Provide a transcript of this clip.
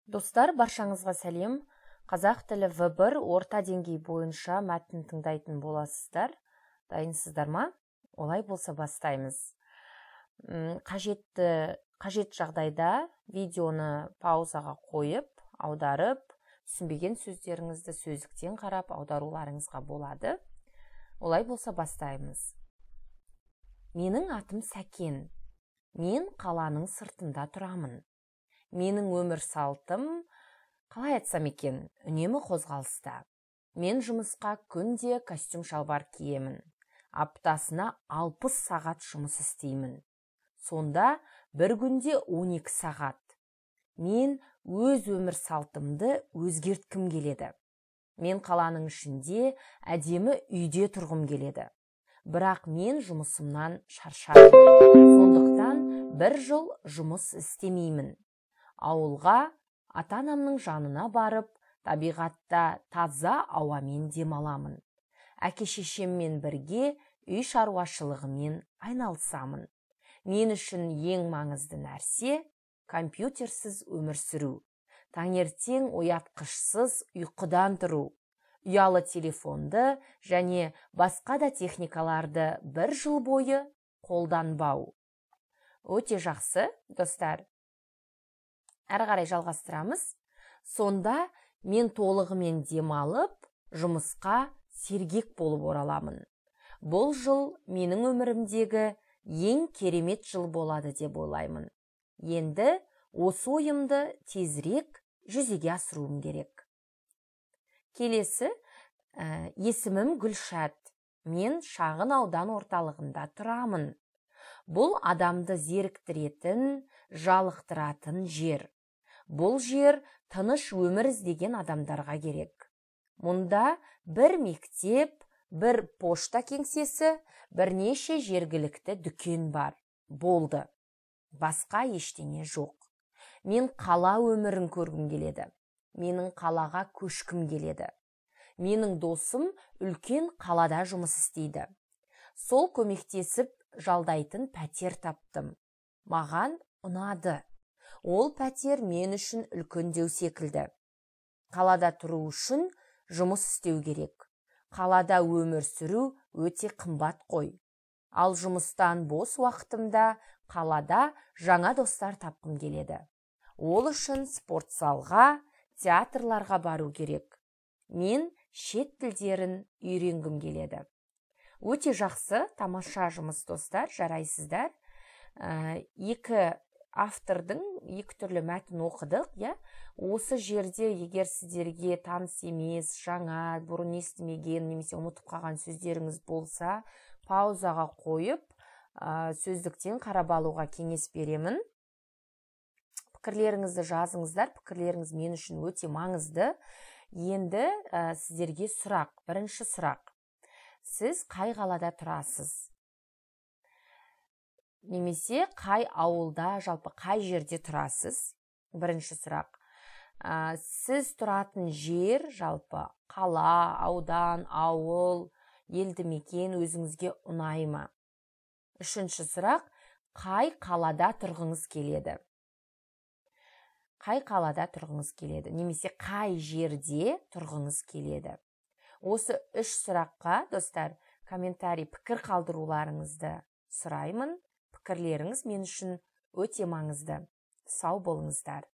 Достар, баршаңызға сәлем! Қазақ тілі В1 орта деңгей бойынша мәтін тыңдайтын боласыздар. Дайынсыздар ма? Олай болса, бастаймыз. Қажет жағдайда видеоны паузаға қойып, аударып, түсінбеген сөздеріңізді сөздіктен қарап аударуларыңызға болады. Олай болса, бастаймыз. Менің атым Сәкен. Мен қаланың сыртында тұрамын. Менің өмір салтым, қалай айтсам екен, үнемі қозғалыста. Мен жұмысқа күнде костюм шалбар киемін. Аптасына 60 сағат жұмыс істеймін. Сонда бір күнде 12 сағат. Мен өз өмір салтымды өзгерткім келеді. Мен қаланың ішінде әдемі үйде тұрғым келеді. Бірақ мен жұмысымнан шаршадым. Сондықтан бір жыл жұмыс істемеймін. Ауылға, ата-анамның жанына барып, табиғатта таза ауамен демаламын. Әке-шешеммен бірге үй шаруашылығымен айналысамын. Мен үшін ең маңызды нәрсе – компьютерсіз өмір сүру, таңертең оятқышсыз ұйқыдан тұру, ұялы телефонды және басқа да техникаларды бір жыл бойы қолданбау. Өте жақсы, достар. Әрі қарай жалғастырамыз. Сонда мен толығымен демалып, жұмысқа сергек болып ораламын. Бұл жыл менің өмірімдегі ең керемет жыл болады деп ойлаймын. Енді осы ойымды тезірек жүзеге асыруым керек. Келесі, есімім Гүлшат. Мен шағын аудан орталығында тұрамын. Бұл адамды зеріктіретін, жалықтыратын жер. Бұл жер тыныш өмір іздеген адамдарға керек. Мұнда бір мектеп, бір пошта кеңсесі, бірнеше жергілікті дүкен бар. Болды, басқа ештеңе жоқ. Мен қала өмірін көргім келеді. Менің қалаға көшкім келеді. Менің досым үлкен қалада жұмыс істейді. Сол көмектесіп, жалдайтын пәтер таптым. Маған ұнады. Ол пәтер мен үшін үлкендеу секілді. Қалада тұру үшін жұмыс істеу керек. Қалада өмір сүру өте қымбат қой. Ал жұмыстан бос уақытымда қалада жаңа достар тапқым келеді. Ол үшін спортзалға, театрларға бару керек. Мен шет тілдерін үйренгім келеді. Өте жақсы, тамаша жұмыс, достар, жарайсыздар. Екі автордың екі түрлі мәтін оқыдық, иә. Осы жерде егер сіздерге таныс емес, жаңа, бұрын естімеген немесе ұмытып қалған сөздеріңіз болса, паузаға қойып, сөздіктен қарап алуға кеңес беремін. Пікірлеріңізді жазыңыздар, пікірлеріңіз мен үшін өте маңызды. Енді сіздерге сұрақ. Бірінші сұрақ: сіз қай қалада тұрасыз немесе қай ауылда, жалпы қай жерде тұрасыз? Бірінші сұрақ. Сіз тұратын жер, жалпы қала, аудан, ауыл, елді мекен өзіңізге ұнай ма? Үшінші сұрақ: қай қалада тұрғыңыз келеді? Қай қалада тұрғыңыз келеді немесе қай жерде тұрғыңыз келеді? Осы үш сұраққа, достар, комментарий, пікір қалдыруларыңызды сұраймын. Пікірлеріңіз мен үшін өте маңызды. Сау болыңыздар!